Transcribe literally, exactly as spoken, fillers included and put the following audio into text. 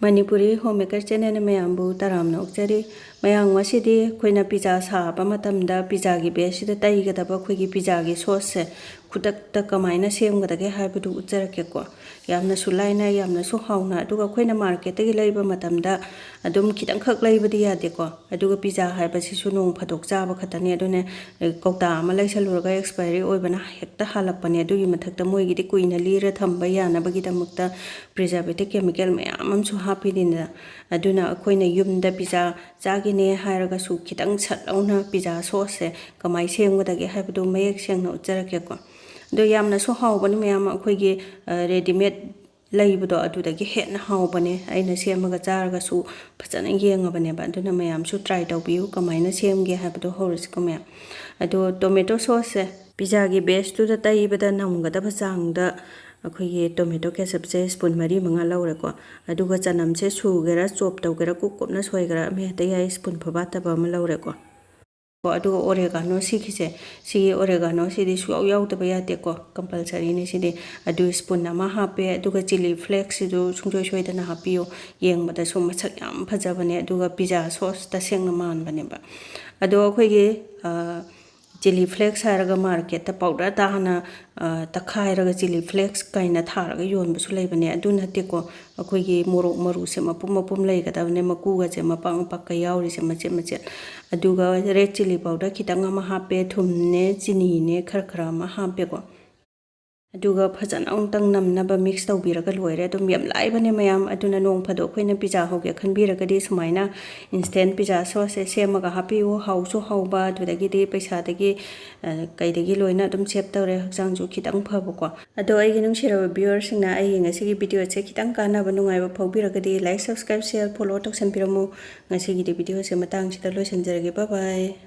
Manipuri home maker ꯆꯦꯅꯦꯜꯅ ꯃꯌꯥꯝꯕꯨ ꯇꯔꯥꯝꯅ ꯑꯣꯛꯆꯔꯤ꯫ ꯃꯌꯥꯝ, ꯉꯁꯤꯗꯤ ꯑꯩꯈꯣꯏꯅ ꯄꯤꯖꯥ ꯁꯥꯕ ꯃꯇꯝꯗ ꯄꯤꯖꯥꯒꯤ ꯕꯦꯁꯁꯤꯗ ꯇꯩꯒꯗꯕ ꯑꯩꯈꯣꯏꯒꯤ ꯄꯤꯖꯥꯒꯤ ꯁꯣꯁꯁꯦ ꯈꯨꯗꯛꯇ ꯀꯃꯥꯏꯅ ꯁꯦꯝꯒꯗꯒꯦ ꯍꯥꯏꯕꯗꯨ ꯎꯠꯆꯔꯛꯀꯦꯀꯣ꯫ ꯌꯥꯝꯅꯁꯨ ꯂꯥꯏꯅ, ꯌꯥꯝꯅꯁꯨ ꯍꯥꯎꯅ, ꯑꯗꯨꯒ ꯑꯩꯈꯣꯏꯅ ꯃꯥꯔꯀꯦꯠꯇꯒꯤ ꯂꯩꯕ ꯃꯇꯝꯗ ꯑꯗꯨꯝ ꯈꯤꯇꯪꯈꯛ ꯂꯩꯕꯗꯤ ꯌꯥꯗꯦꯀꯣ꯫ ꯑꯗꯨꯒ ꯄꯤꯖꯥ ꯍꯥꯏꯕꯁꯤꯁꯨ ꯅꯣꯡ ꯐꯥꯗꯣꯛ ꯆꯥꯕ ꯈꯛꯇꯅꯤ꯫ ꯑꯗꯨꯅ, ꯑꯦ, ꯀꯧꯇꯥ ꯑꯃ ꯂꯩꯁꯜꯂꯨꯔꯒ ꯑꯦꯛꯁꯄꯥꯏꯔꯤ ꯑꯣꯏꯕꯅ ꯍꯦꯛꯇ ꯍꯥꯜꯂꯛꯄꯅꯦ꯫ ꯑꯗꯨꯒꯤ ꯃꯊꯛꯇ ꯃꯣꯏꯒꯤꯗꯤ ꯀꯨꯏꯅ ꯂꯤꯔ ꯊꯝꯕ ꯌꯥꯅꯕꯒꯤꯗꯃꯛꯇ ꯄ꯭ꯔꯤꯖꯥꯔꯕꯦꯇꯤꯚ ꯀꯦꯃꯤꯀꯦꯜ ꯃꯌꯥꯝ ꯑꯃꯁꯨ ꯍꯥꯞꯄꯤꯗꯅ꯫ ꯑꯗꯨꯅ ꯑꯩꯈꯣꯏꯅ ꯌꯨꯝꯗ ꯄꯤꯖꯥ ꯆꯥꯒꯦꯅꯦ ꯍꯥꯏꯔꯒꯁꯨ ꯈꯤꯇꯪ ꯁꯠ ꯂꯥꯎꯅ ꯄꯤꯖꯥ ꯁꯣꯁꯁꯦ ꯀꯃꯥꯏꯅ ꯁꯦꯝꯒꯗꯒꯦ ꯍꯥꯏꯕꯗꯨ ꯃꯌꯦꯛ ꯁꯦꯡꯅ ꯎꯠꯆꯔꯛꯀꯦꯀꯣ꯫ ꯑꯗꯣ ꯌꯥꯝꯅꯁꯨ ꯍꯥꯎꯕꯅꯤ ꯃꯌꯥꯝ, ꯑꯩꯈꯣꯏꯒꯤ, ꯑ, ꯔꯦꯗꯤꯃꯦꯗ ꯂꯩꯕꯗꯣ ꯑꯗꯨꯗꯒꯤ ꯍꯦꯟꯅ ꯍꯥꯎꯕꯅꯦ꯫ ꯑꯩꯅ ꯁꯦꯝꯃꯒ ꯆꯥꯔꯒꯁꯨ ꯐꯖꯅ ꯌꯦꯡꯉꯕꯅꯦꯕ꯫ ꯑꯗꯨꯅ ꯃꯌꯥꯝꯁꯨ ꯇ꯭ꯔꯥꯏ ꯇꯧꯕꯤꯌꯨ, ꯀꯃꯥꯏꯅ ꯁꯦꯝꯒꯦ ꯍꯥꯏꯕꯗꯣ ꯍꯧꯔꯁꯤꯀꯣ ꯃꯌꯥꯝ꯫ ꯑꯗꯣ ꯇꯣꯃꯦꯇꯣ ꯁꯣꯁꯁꯦ ꯄꯤꯖꯥꯒꯤ ꯕꯦꯁꯇꯨꯗ ꯇꯩꯕꯗ ꯅꯝꯒꯗꯕ ꯆꯥꯡꯗ ꯑꯩꯈꯣꯏꯒꯤ ꯇꯣꯃꯦꯇꯣ ꯀꯦꯆꯞꯁꯦ ꯁ꯭ꯄꯨꯟ ꯃꯔꯤ ꯃꯉꯥ ꯂꯧꯔꯦꯀꯣ꯫ ꯑꯗꯨꯒ ꯆꯅꯝꯁꯦ ꯁꯨꯒꯦꯔꯥ, ꯆꯣꯞ ꯇꯧꯒꯦꯔꯥ, ꯀꯨꯞ ꯀꯨꯞꯅ ꯁꯣꯏꯒꯦꯔꯥ, ꯑꯃ ꯍꯦꯛꯇ ꯌꯥꯏ, ꯁ꯭ꯄꯨꯟ ꯐꯕꯥꯠꯇꯕ ꯑꯃ ꯂꯧꯔꯦꯀꯣ꯫ ꯀꯣ, ꯑꯗꯨꯒ ꯑꯣꯔꯦꯒꯥꯅꯣ ꯁꯤꯒꯤꯁꯦ, ꯁꯤꯒꯤ ꯑꯣꯔꯦꯒꯥꯅꯣꯁꯤꯗꯤ ꯁꯨꯡꯌꯥꯎ ꯌꯥꯎꯗꯕ ꯌꯥꯗꯦꯀꯣ, ꯀꯝꯄꯜꯁꯔꯤꯅꯤ ꯁꯤꯗꯤ꯫ ꯑꯗꯨ ꯁ꯭ꯄꯨꯟ ꯑꯃ ꯍꯥꯞꯄꯦ, ꯑꯗꯨꯒ ꯆꯤꯂꯤ ꯐ꯭ꯂꯦꯛꯁꯁꯤꯁꯨ ꯁꯨꯡꯁꯣꯏ ꯁꯣꯏꯗꯅ ꯍꯥꯞꯄꯤꯌꯨ, ꯌꯦꯡꯕꯗꯁꯨ ꯃꯁꯛ ꯌꯥꯝ ꯐꯖꯕꯅꯦ, ꯑꯗꯨꯒ ꯄꯤꯖꯥ ꯁꯣꯁ ꯇꯁꯦꯡꯅ ꯃꯥꯟꯕꯅꯦꯕ꯫ ꯑꯗꯣ ꯑꯩꯈꯣꯏꯒꯤ, ꯑ, ꯆꯤꯂꯤ ꯐ꯭ꯂꯦꯛꯁ ꯍꯥꯏꯔꯒ ꯃꯥꯔꯀꯦꯠꯇ ꯄꯥꯎꯗꯔ ꯇꯥꯅ, ꯑ, ꯇꯛꯈꯥꯏꯔꯒ ꯆꯤꯂꯤ ꯐ꯭ꯂꯦꯛꯁ ꯀꯥꯏꯅ ꯊꯥꯔꯒ ꯌꯣꯟꯕꯁꯨ ꯂꯩꯕꯅꯦ, ꯑꯗꯨ ꯅꯠꯇꯦꯀꯣ꯫ ꯑꯩꯈꯣꯏꯒꯤ ꯃꯣꯔꯣꯛ ꯃꯔꯨꯁꯦ ꯃꯄꯨꯝ ꯃꯄꯨꯝ ꯂꯩꯒꯗꯕꯅꯦ, ꯃꯀꯨꯒꯁꯦ ꯃꯄꯥꯛ ꯃꯄꯥꯛꯀ ꯌꯥꯎꯔꯤꯁꯦ ꯃꯆꯦꯠ ꯃꯆꯦꯠ꯫ ꯑꯗꯨꯒ ꯔꯦꯗ ꯆꯤꯂꯤ ꯄꯥꯎꯗꯔ ꯈꯤꯇꯪ ꯑꯃ ꯍꯥꯞꯄꯦ, ꯊꯨꯝꯅꯦ, ꯆꯤꯅꯤꯅꯦ, ꯈꯔ ꯈꯔ ꯑꯃ ꯍꯥꯞꯄꯦꯀꯣ꯫ ꯑꯗꯨꯒ ꯐꯖꯅ ꯑꯃꯨꯛꯇꯪ ꯅꯝꯅꯕ ꯃꯤꯛꯁ ꯇꯧꯕꯤꯔꯒ ꯂꯣꯏꯔꯦ꯫ ꯑꯗꯨꯝ ꯌꯥꯝ ꯂꯥꯏꯕꯅꯦ ꯃꯌꯥꯝ꯫ ꯑꯗꯨꯅ ꯅꯣꯡ ꯐꯥꯗꯣꯛ ꯑꯩꯈꯣꯏꯅ ꯄꯤꯖꯥ ꯍꯧꯒꯦ ꯈꯟꯕꯤꯔꯒꯗꯤ ꯁꯨꯃꯥꯏꯅ ꯏꯟꯁꯇꯦꯟ ꯄꯤꯖꯥ ꯁꯣꯁꯁꯦ ꯁꯦꯝꯃꯒ ꯍꯥꯞꯄꯤꯌꯨ꯫ ꯍꯥꯎꯁꯨ ꯍꯥꯎꯕ, ꯑꯗꯨꯗꯒꯤꯗꯤ ꯄꯩꯁꯥꯗꯒꯤ, ꯑ, ꯀꯩꯗꯒꯤ ꯂꯣꯏꯅ ꯑꯗꯨꯝ ꯁꯦꯞ ꯇꯧꯔꯦ, ꯍꯛꯆꯥꯡꯁꯨ ꯈꯤꯇꯪ ꯐꯕꯀꯣ꯫ ꯑꯗꯣ ꯑꯩꯒꯤ ꯅꯨꯡꯁꯤꯔꯕ ꯚ꯭ꯌꯨꯋꯔꯁꯤꯡꯅ ꯑꯩꯒꯤ ꯉꯁꯤꯒꯤ ꯚꯤꯗꯤꯑꯣꯁꯦ ꯈꯤꯇꯪ ꯀꯥꯟꯅꯕ ꯅꯨꯡꯉꯥꯏꯕ ꯐꯥꯎꯕꯤꯔꯒꯗꯤ ꯂꯥꯏꯛ, ꯁꯕꯁꯀ꯭ꯔꯥꯏꯕ, ꯁꯤꯌꯔ, ꯐꯣꯂꯣ ꯇꯧꯁꯟꯕꯤꯔꯝꯃꯨ꯫ ꯉꯁꯤꯒꯤꯗꯤ ꯚꯤꯗꯤꯑꯣꯁꯦ ꯃꯇꯥꯡꯁꯤꯗ ꯂꯣꯏꯁꯤꯟꯖꯔꯒꯦ꯫ ꯕꯥꯏ ꯕꯥꯏ꯫